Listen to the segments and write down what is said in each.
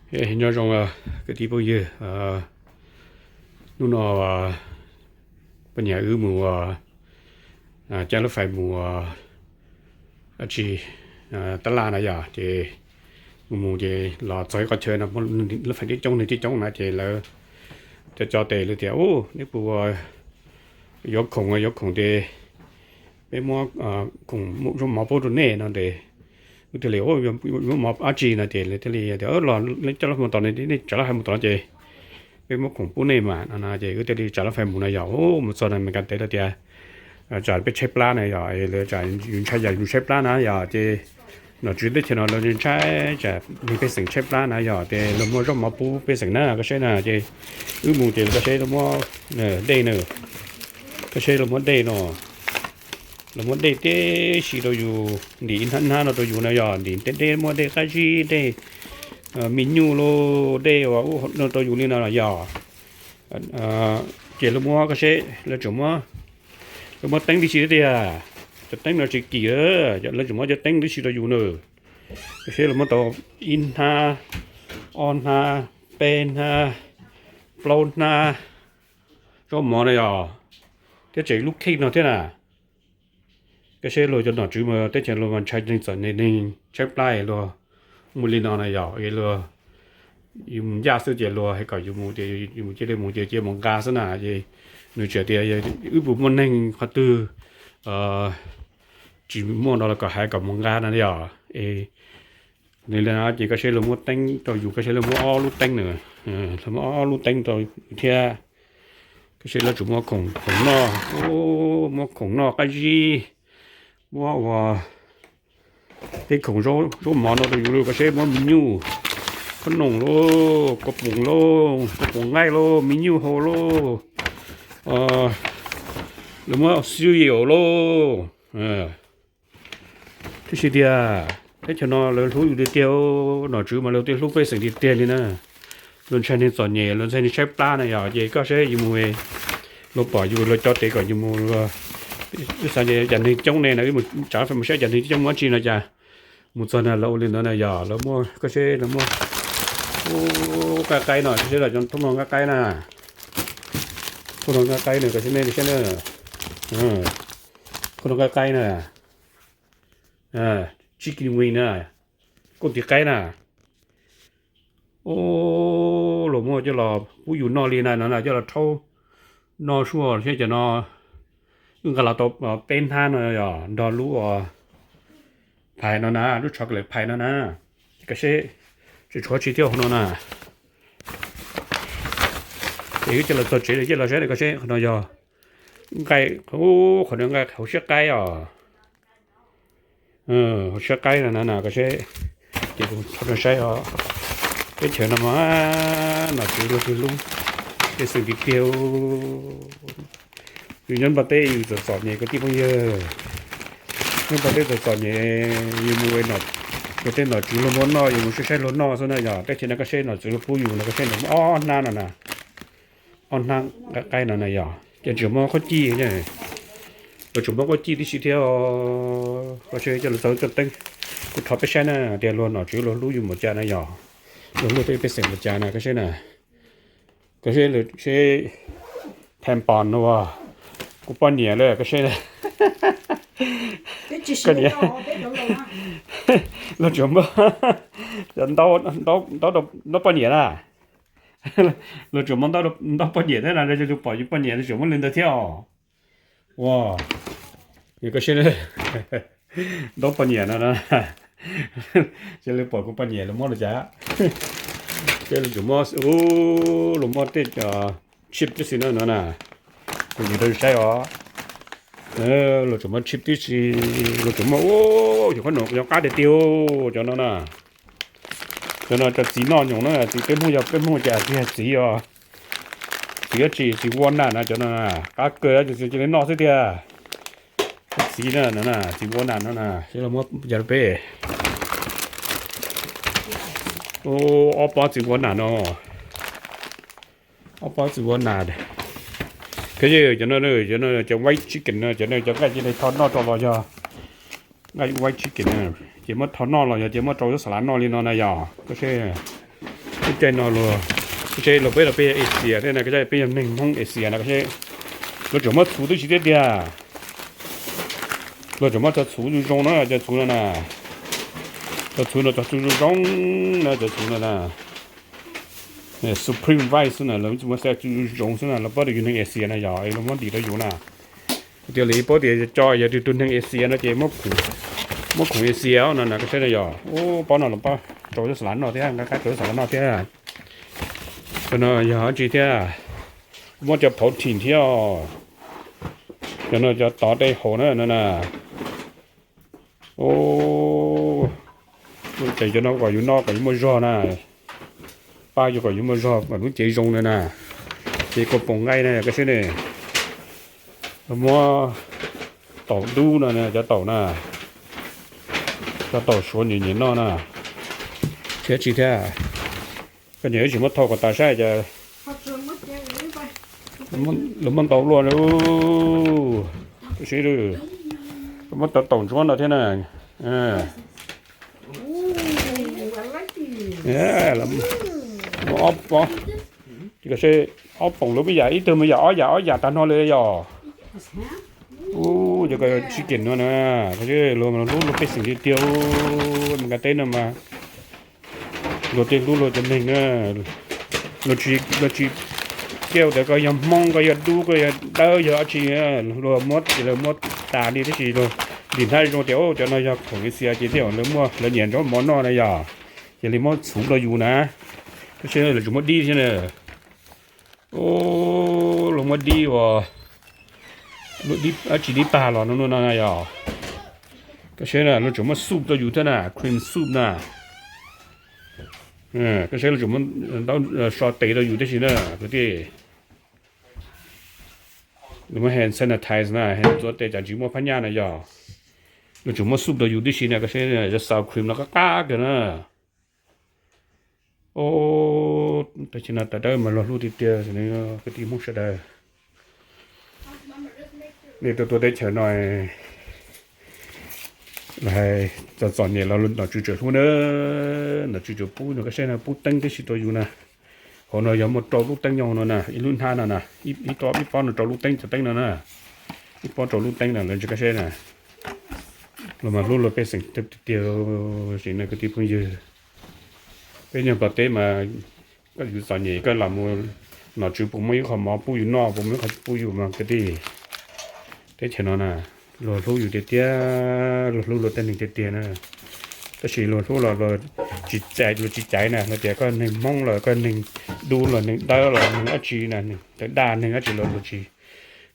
Nyob zoo kwv tij phooj ywg, hnub no poj niam wb mus caij lub fais mus dab tsi tab laj na yom, ces mus mus ces los txog ib qhov chaw no lub fais coob coob neeg coob coob na ces lawv cov cov tes lawv tias, u, neb puas yuav khoom, yuav khoom ces peb muab khoom zaub mov pub rau nej no ces wb thiaj li, yuav mov dab tsi no ces lawv thiaj li tias los coj lub fais mus tom no, nej tsav lub fais mus tom no ces peb muab khoom pub nej mas no na ces wb thiaj li tsav lub fais mus na yom. Mus txog no Meskas teb lawv tias tsam peb tshaib plab na yom, lawv tsam yus ntshai yam yus tshaib plab na yom, ces nom tswv teb chaws no lawv ntshai tsam neeg pej xeem tshaib plab na yom, ces lawv muab zaub mov pub pej xeem na koj saib na, ces wb mus ces koj saib lawv muab dej na, koj saib lawv muab dej no, lawv muab dej teb si rau yus, ntim ib hnab hnab no rau yus na yom, ntim tej dej, muab dej qab zib, dej me nyuj lauj, dej uas no rau yus li no yom. Ces lawv muab, koj saib lawv tseem muab, lawv muab teeb tib si tiag, cov teeb no tsis kim, lawv tseem muab cov teeb tib si rau yus na. Koj saib lawv muab tau ib hnab, ob hnab, peb hnab, plaub hnab zaub mov na yom, thiab tseem lub kheej no thiab na. Koj saib luag cov nom tswv mas teb chaws luag mas ntshai neeg txom nyem neeg tshaib plab luag muaj li no na yom, luag yus mus ncaj xwb ces luag hais kom yus mus ces yus mus cia li mus ces cia mus nqa xwb na. Ces nws tseem tias wb puas muaj neeg qhov twg tsis muaj no los kom hais kom mus nqa no yom. Nws li no ces koj saib luag muab teeb rau yus, koj saib luag muab ob lub teeb na, luag muab ob lub teeb rau yus thiab. Koj saib lawv tseem muab khoom, khoom noj, muab khoom noj qab zib, muab ua tej khoom zaub mov no rau yus lauj, koj saib muab me nyuj, khob noom lauj, kua poom lauj, kua poom nqaij lauj, me nyuj hau lauj, lawv muab xwb yaum lauj. Tiam sis tiag, teb chaws no lawv hlub yus tiag tiag, nom tswv mas lawv twb hlub pej xeem tiag tiag li na. Luag ntshai neeg txom nyem, luag ntshai neeg tshaib plab na yom, ces koj saib yus mus, luag pom yus luag cov tes kom yus mus, wb xav tias cas neeg coob ne no, wb mus tsav fais mus saib cas neeg coob muab tsi no cas mus txog na lawv ua li ntawd na yom, lawv muab, koj saib lawv muab, u, nqaij qaib no, saib los cov thoob no nqaij qaib na, thoob no nqaij qaib na, koj saib nej saib na, thoob no nqaij qaib na, chicken wing na, koj tis qaib na. Ub, luag muab coj los pub yus noj li na no na, coj los rhaub noj suaj thiab cov no. Wb nqa los tau peb hnab no yog nrog lub phais no na, lub chocolate phais no na. Koj saib, tsis tshuav tsis thiab hauv no na. Ces wb coj los txog tsev, coj los saib, koj saib qhov no yog nqaij, qhov no nqaij hauv siab qaib os. Hauv siab qaib no na, koj saib, ces kuv thaij rau saib os. Teb chaws no mas nom tswv luag twb hlub pej xeem tiag tiag. Yus nyob npaj teb yus txom txom nyem kwv tij phooj ywg, nyob npaj teb txom txom nyem, yus mus, yus tej nom tswv luag muab noj, yus mus saib saib luag noj xwb na yog. Teb chaws no koj saib nom tswv luag pub yus no, koj saib no muaj ob hnab no na, ob hnab qaib no na yog, ces tseem muaj qhob cij, luag tseem muaj qhob cij tib si thiab. Koj saib coj los txog coj teeb, kuv rho peb saib na tias luag nom tswv luag hlub yus npaum cas na yog, luag hlub peb pej xeem npaum cas na, koj saib na. Koj saib, saib tampon no, kuv poj niam lawm, koj saib. Koj niam, luag tseem muab, ntaub, ntaub poj niam na, luag tseem muab ntaub poj niam thiab na, yus pom yus poj niam luag tseem muab li ntawd thiab os. Ua, koj saib, ntaub poj niam no na, cia li pom kuv poj niam luag muab li cas, cia li tseem muab, luag muab tej chip tib si no no na, kuv yus rau saib os. Luag tseem muab chip tib si, luag tseem muab, yus qhob noom cov qab tiag tiag cov no na. Cov no cov txiv noj nyoos na, txiv peb Hmoob, yog peb Hmoob cas tsis yog txiv os. Txiv dab tsi, txiv walnut na, cov no qab kawg, cia li noj xwb tiag. Txiv na, txiv walnut no na, muab cov peb, ob pob txiv walnut no, ob pob txiv walnut. Koj saib cov no, cov no cov white chicken no, cov no cov nqaij cia li tho noj rau los yog nqaij white chicken na, ces muab tho noj los yog ces muab rau lub xas lav noj li no na yog. Koj saib, Lub caij no luag, seb luag peb los peb yog Asia thiab na, koj saib peb yog neeg Hmoob Asia no, koj saib luag tseem muab txhuv twb tsis tiag tiag. Luag tseem muab cov txhuv zoo zoo na, cov txhuv no na, cov txhuv no cov txhuv zoo zoo na, cov txhuv no na, Supreme White xwb na, lawv muab xav txhuv zoo zoo xwb na, lawv paub tias yus neeg Asia na yog es luag muab dim rau yus na. Tias li paub tias co yog tus neeg Asia no ces muab khoom Asia no na, koj saib na yog, ub, paub no los pab rau lub xav lav noj thiab, nqa qab rau lub xav lav noj thiab. Cov no yog dab tsi thiab? Muab cov protein thiab. Cov no cov tov tej haus na no na. Ces cov no kom yus noj kom yus muaj zog na, pab yus kom yus muaj zog kom lub cev zoo na na. Ces kua poom nqaij na koj saib ne, muab taum dub no, cov taum na, cov taum suav nyiam nyiam noj na. Thiab tsis thiab, koj nyiam tsis muab thau kom tas saib cas. Lawv muab ntau luaj, koj saib, muab cov taum ntsuab no thiab na. Muab ob poom, koj saib, ob poom lub me yam ib tug me yam ob yam ob yam tag no li yog. Ub, cov ko sib kem no na, koj saib luag hlub luag pej xeem tiag tiag, Meskas teb no mas luag tej hlub luag cov neeg na. Luag tsis, luag tsis caw tias koj yog Hmoob, koj yog dub, koj yog dawb, yog dab tsi, luag muab ces lawv muab tas li tab sis luag dim hnab zoo tias cov no yog khoom Asia ces tej zaum lawv muaj lawv nyiam nrog mov noj na yog, ces li muab txhuv rau yus na. Koj saib lawv tseem muab dib thiab na. Luag muab dib uas, dib dab tsi, dib pag los no no na yog. Koj saib na, luag tseem muab soup rau yus thiab na, cream soup na. Koj saib luag tseem muab ntaub so tes rau yus tib si na kwv tij. Luag muab hand sanitize na, hand txuav tes cas tsis muaj phab nyaj na yog. Luag tseem muab soup rau yus tib si na, koj saib sour cream no qab qab kawg na. Tab sis no tas dawb mas luag hlub tiag tiag kwv tij Hmoob sawv daws. Nej tuaj tuaj teb chaws no los hais txom txom nyem los nom tswv tseem hlub na, nom tswv tseem pub no, koj saib no, pub teeb tib si rau yus na. Hauv no yog muaj rau lub teeb nyob hauv no na, ib lub hnab no na, ib pob no rau lub teeb, cov teeb no na, ib pob rau lub teeb no lawv tsis, koj saib na. Luag mas hlub luag pej xeem tiag tiag, sim neej kwv tij phooj ywg. Peb nyob Nplog teb mas koj yus txom nyem koj los mus, nom tswv puas muaj ib qho mov pub yus noj, puas muaj ib qho pub yus mas kwv tij. Teb chaws no na, luag hlub yus tiag tiag, luag hlub luag tej neeg tiag tiag na. Tab sis luag hlub los luag tsis caiv, luag tsis caiv na, luag tias koj neeg Hmoob los koj neeg dub los neeg dawb los neeg dab tsi na, neeg tawv daj neeg dab tsi los luag tsis,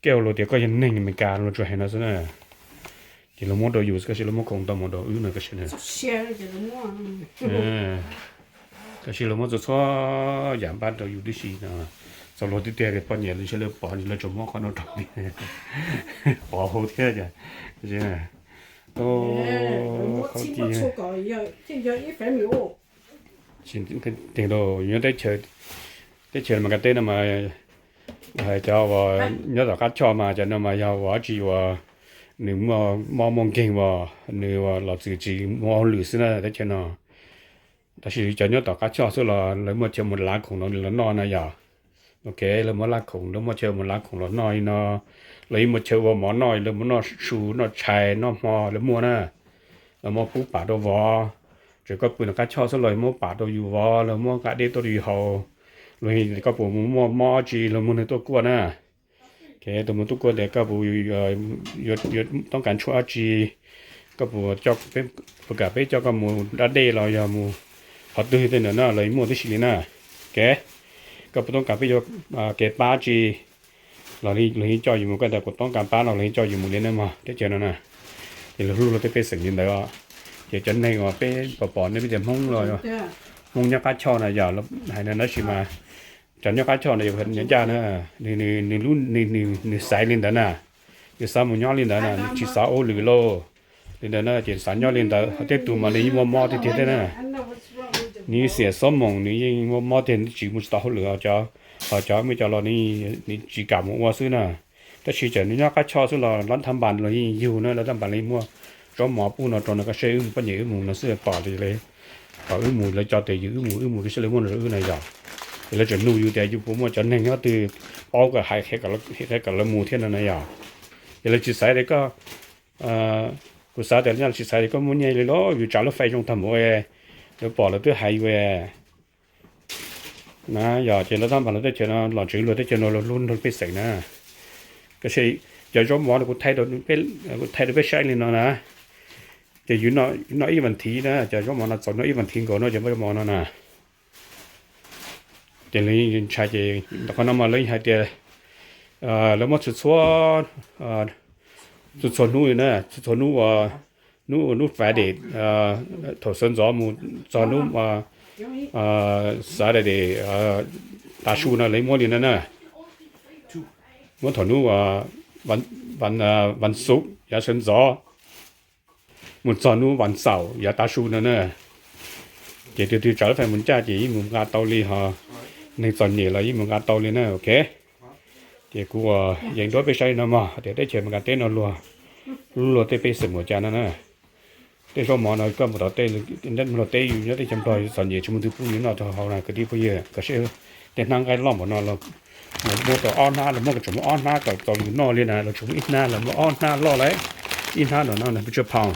koj luag tias koj yog neeg Amelikas luag tsuas hais no xwb na. Ces luag muab rau yus, koj saib luag muab khoom ntau mus rau wb no, koj saib na. Koj saib luag muab txhua txhua yam npaj rau yus tib si no. Txog luag tiag tiag poj niam los ntshe lawv pom lawv tsuas muab qhov no rau li, pov hauv thiab cas. Nyob teb chaws Amelikas teb no mas, hais cov uas nyob tom qab choj mas cov no mas yog uas dab tsi uas nws muaj mob muaj nkeeg uas nws los txwm tsis muaj hauj lwm xwb na teb chaws no. Tab sis cov nyob tom qab choj xwb los lawv muaj chaw mus lav khoom los noj na yom. Ok, lawv muaj lav khoom, lawv muaj chaw mus lav khoom los noj li no, los yeej muaj chaw ua mov noj, lawv mus noj su noj tshais noj hmo lawv muaj na. Lawv muab pub pam rau vov, tsuas koj pw tom qab choj xwb los muab pam rau yus vov, lawv muab nqa dej tuaj rau yus haus, los koj puas mus muaj mob tsi los muaj neeg tuaj kuaj na. Ces tus mus tuaj kuaj tias koj puas yuav toob kas tshuaj dab tsi, koj puas, puas kam peb coj koj mus da dej los yog mus qhov twg tej ntawd na los muaj tib si li na. Ces koj puas toob kas peb yuav kev pab tsi los yeej coj yus mus, koj tias puas toob kas pab no los yeej coj yus mus li na mog teb chaws no na. Ces luag hlub luag tej pej xeem li ntawd os. Ces cov neeg uas peb pom pom nej peb tias Hmoob los, Hmoob nyob qab choj na yom, hais no tab sis mas cov nyob qab choj no yog nyob ncaj na, nws xaiv li ntawd na, nws xav mus nyob li ntawd na, nws tsis xav ua hauj lwm lauj. Li ntawd na ces xav nyob li ntawd, ho tej tus mas nws yeej muaj mob tiag tiag thiab na. Nws xiam xob moos nws yeej muaj mob tiag, nws tsis mus tsis tau hauj lwm, ho cov, ho cov muaj cov los nws tsis kam mus ua xwb na. Tab sis cov nyob qab choj xwb los lawv thab npas los yeej yug na, lawv thab npas los yeej muaj zaub mov pub no rau nws, koj saib wb poj niam wb mus no xwb pom li li. Kom wb mus, lawv cov tias yus wb mus, wb mus, wb sib li muaj no rau wb na yog. Ces lawv tseem nug yus tias yus puas muaj cov neeg nyob twg paub kom hais qhia kom lawv mus thiab no na yog. Ces lawv tsis xaiv tias koj, kuv xav tias lawv tsis xaiv tias koj muaj nyiaj li los yus tsav lub fais zoo tag mus, lawv pom lawv twb hais yus na yog. Ces lawv tab mas lawv teb chaws no los tsev luag teb chaws no los hlub nrog pej xeem na. Tab sis cov zaub mov no kuv thaij rau peb saib li no na. Ces yus noj ib vas thiv na, cov zaub mov no txaus noj ib vas thiv nkaus no cov zaub mov no na. Ces lawv ntshai ces qhov no mas lawv hais tias lawv muab txhua txhua, txhua txhua hnub li na, txhua txhua hnub, hnub, hnub Friday, thaum sawv ntxov mus txog hnub Saturday, tav su no lawv muab li no na. Muab thaum hnub vas xuv yav sawv ntxov mus txog hnub vas xaum yav tav su no na. Ces tus twg tsav lub fais mus ncaj ces yeej mus nqa tau li ho, neeg txom nyem los yeej mus nqa tau li na, ok. Ces kuv ua yees duab peb saib li no mog, tias teb chaws Amelikas teb no luag hlub luag tej pej xeem ua cas no na. Tej zaub mov no koj mus tom tej, luag teb yus nyob teb chaws Nplog yus txom nyem tsis muaj twg pub yus noj tau hauv na kwv tij phooj ywg. Koj saib tej hnab nqaij loj npaum no los muab tau ob hnab, los muab kom tseem muaj ob hnab kom txaus yus noj li na, los tseem muaj ib hnab los muab ob hnab loj lawm. Ib hnab no no pes tsawg pound?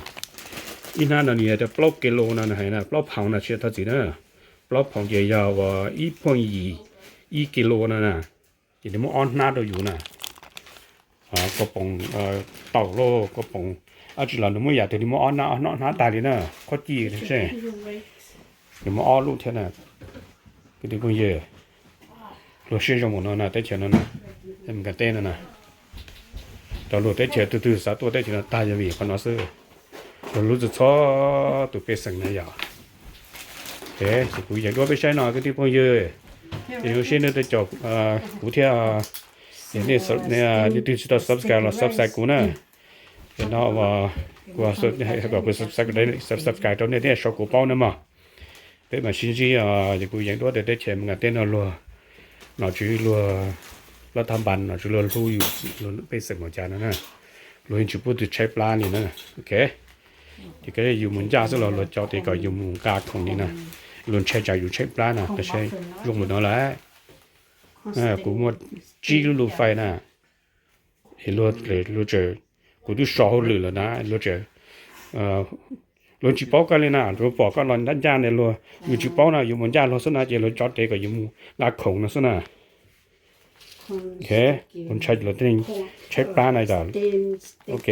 Ib hnab no nws yog tias plaub kis lus no hais na, plaub pound no tsis yog thov txim na. Plaub pound ces yog uas ib phooj yim ib kis lus no na. Ces nws muab ob hnab rau yus na. Koj poom, tau lauj, koj poom, ab tsis los nws muab yam twg nws muab ob hnab, ob hnab tag li na. Qhob cij seb, nws muab ob lub thiab na. Kwv tij phooj ywg, luag siab zoo mus no na, teb chaws no na, Amelikas teb no na. Cov luag teb chaws twg twg xav tuaj teb chaws no tag yog vim qhov no xwb. Luag hlub txhua txhua tus pej xeem na yom. Ces kuv yees duab peb saib no kwv tij phooj ywg. Ces zoo siab nej tuaj caum kuv thiab. Nej twg tsis tau subscribe los subscribe kuv na. Ces no kuv subscribe rau nej thiab sau kuv paub na mog. Peb mam sib ntsib. Ces kuv yees duab tias teb chaws Amelikas teb no luag nom tswv luag, lab thab npas nom tswv luag hlub yus, luag pej xeem ua cas no na. Luag yeej tsis pub tus tshaib plab li na. Ok. Ces koj yus mus ncaj xwb los luag cov tias kom yus mus nqa khoom li na. Luag ntshai tsam yus tshaib plab na, tab sis zoo mus no lawm. Kuv muaj tsib lub lub fais na. Es luag, luag tseem, kuv twb so hauj lwm lawm na, luag tseem, luag tsis paub koj li na, luag pom koj los ncaj ncaj ne luag, yus tsis paub na, yus mus ncaj luag xwb na ces luag tso tes kom yus mus nqa khoom no xwb na. Ok, kuv ntshai luag tej tshaib plab na yom. Ok.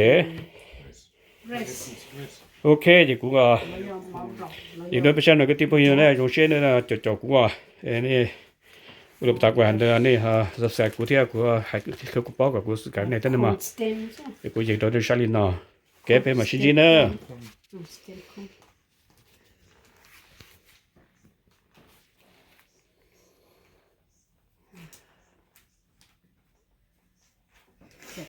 Ok, ces kuv, ces nej peb saib no kwv tij phooj ywg na, zoo siab nej caum caum kuv, nej ua li tas kuv hais ntawd nej subscribe kuv thiab kuv hais kuv paub kom kuv subscribe nej thiab ne mog. Es kuv yees rau nej saib li no. Ok, peb mam sib ntsib na.